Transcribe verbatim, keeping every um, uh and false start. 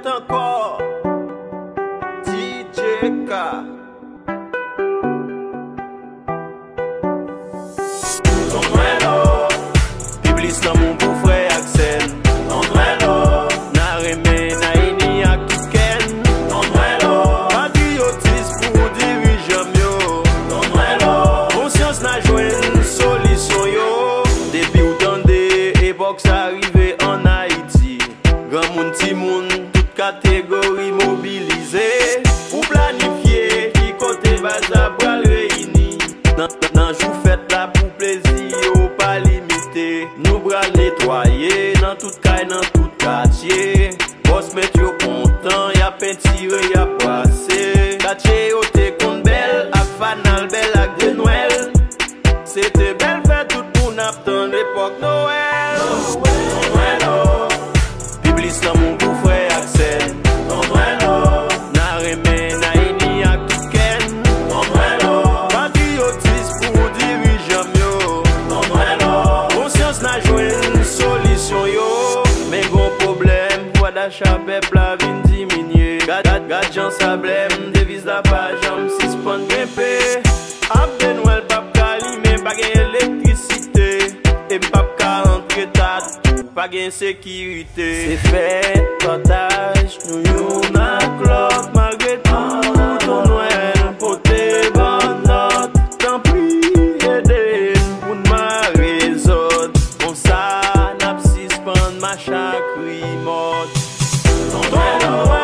Ankò D J K. Ton Nwèl o, pi plis lanmou pou frè ak sè n. Ton Nwèl o, n a renmen n a ini ak tout kè n. Ton Nwèl o, patriyotis pou dirijan m yo. Ton Nwèl o, konsyans n a jwenn solisyon yo. Depi w tande epòk sa rive ann Ayiti, granmoun, timoun, tout kategori mobilize pou planifye ki kote baz la pral reyini. Nan, nan jou fèt la pou plezi yo pa limite. Nou pral netwaye nan tout kay, nan tout katye. Bòs mèt yo kontan, y ap pentire, y ap brase. Katye yo te konn bèl ak fanal, bèl ak de Nwèl. Se te bèl fèt, tout moun ap tann epòk Nwèl. Nwèl o, pi plis lanmou pou frè ak sè n. Ton Nwèl o, n a renmen, n a ini ak tout kè n. Ton Nwèl o, patriyotis pou dirijan m yo. Ton Nwèl o, konsyans n a jwenn solisyon yo. Men gon pwoblèm, pwa dacha pèp la vin diminye. Gad, gad, gad jan sa blèm, deviz la pa janm sispann grenpe. Ap de Nwèl p ap ka limen, pa gen elektrisite. E m p ap ka antre ta tou, pa gen sekirite. Se fèt, pataj, nou youn ak lòt. Malgre tou, Ton Nwèl pote ban nòt. Tanpri, ede n pou n mare zòt. Konsa, n ap sispann mache ak ri mòt. Ton Nwèl o,